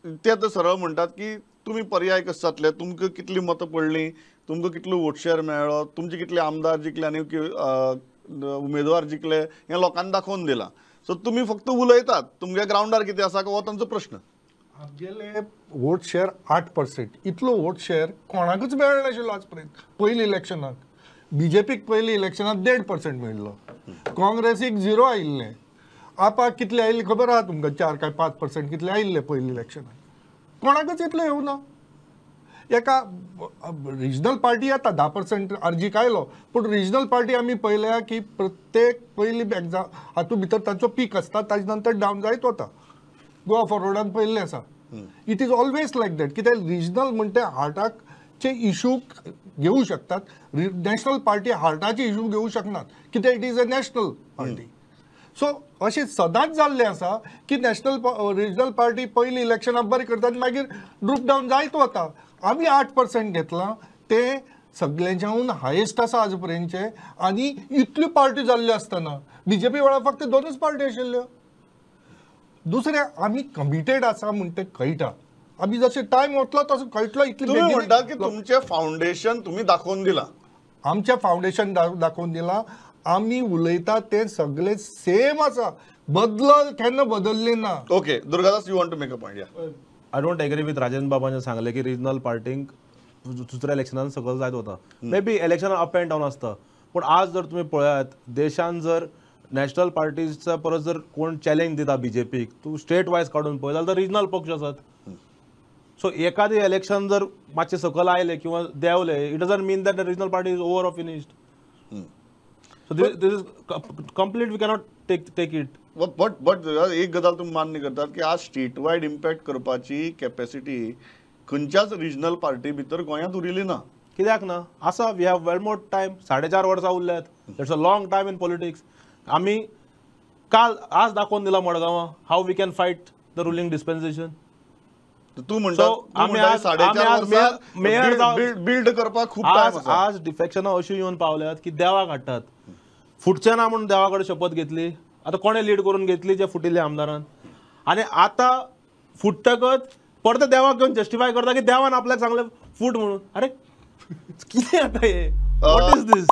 ते आतां सरळ म्हणटात की तुमी पर्याय कशें जातले, तुमकां कितली मतां पडलीं, तुमकां कितलो वोट शेअर मेळ्ळो, तुमचे कितले आमदार जिखले आनी उमेदवार जिखले हें लोकांनी दाखोवन दिलां. सो तुमी फक्त उलयतात, तुमच्या ग्रावंडार कितें आसा हो तांचो प्रश्न. आमगेले वोट शेअर 8%, इतलो वोट शेअर कोणाकूच मेळनाशिल्लो आज पर्यंत. पयलीं इलेक्शनाक बीजेपीक पयलीं इलेक्शनाक 1.5% मेळिल्लो, काँग्रेसीक 0 आयिल्लें, आपाक कितले आयिल्ले खबर आहा तुमकां, 4 काय 5% कितले आयिल्ले पयलीं इलेक्शनाक. कोणाकूच इतले येवना. एका रिजनल पार्टी येता 10% आरजीक आयलो, पूण रिजनल पार्टी आमी पळयल्या की प्रत्येक पयली एग्जाम हातूंत भितर तांचो पीक आसता, ताजे नंतर डावन जायत वता. गोवा फॉरवर्डान पळयल्लें आसा. It is always like that. कित्याक रिजनल म्हणटे हार्टाचे इशू घेवू शकतात, नॅशनल पार्टी हार्टाचे इशू घेवू शकनात, कित्याक it is a national party. So अशें सदांच जाल्लें आसा की नॅशनल रिजनल पार्टी पयलीं इलेक्शनाक बरें करता आनी मागीर ड्रूप डावन जायत वता. आमी 8% घेतलां, तें सगळ्यांच्याहून हायेस्ट आसा आज पर्यंतचें. आनी इतल्यो पार्टी जाल्ल्यो आसतना बीजेपी वेळार फक्त 2च पार्टी आशिल्ल्यो. दुसरें आमी कमिटेड आसा म्हण तें कळटा, आमी जशें टायम वतलो तसो कळटलो. इतलें तुमी म्हणटा की तुमचें फावंडेशन तुमी दाखोवन दिलां. आमचें फावंडेशन दाखोवन दिलां. आमी उलयता तें सगळें सेम आसा, बदल केन्ना बदल्लें ना. Okay Durgadas, you want to make a point? I don't agree with Rajen बाबान सांगलें की रिजनल पार्टींक दुसऱ्या इलेक्शनान सकयल जायत वता. मे बी इलेक्शनान अप एंड डावन आसता, पूण आज जर तुमी पळयात देशान जर नॅशनल पार्टीचा परस जर कोण चॅलेंज दिता बीजेपीक, तूं स्टेट वायज काडून पळय जाल्यार रिजनल पक्ष आसात. सो एखादें इलेक्शन जर मातशें सकयल आयलें किंवा देंवलें, it doesn't mean that the regional party is over or finished. So this is complete, we cannot take it. But but एक गजाल तुमी मान्य करतात की आज स्टेट वायड इम्पॅक्ट करपाची कॅपॅसिटी खंयच्याच रिजनल पार्टी भितर गोंयांत उरिल्ली ना. कित्याक ना आसा, we have well more time. 4.5 वर्सां उरल्यात, that's a long time in politics. आमी काल आज दाखोवन दिला मडगांवां how we can fight the ruling dispensation. तूं म्हणटा 4.5 वर्सां बिल्ड करपाक खूब टायम आसा. आज डिफेक्शनां अशीं येवन पावल्यात की देवाक हाडटात, फुटचें ना म्हूण देवा कडेन शपथ घेतली. आतां कोणें लीड करून घेतली जे फुटिल्ले आमदारान, आनी आतां फुट्टकच परते देवाक घेवन जस्टिफाय करता की देवान आपल्याक सांगलें फूट म्हणून. अरे कितें आतां हें, what is this?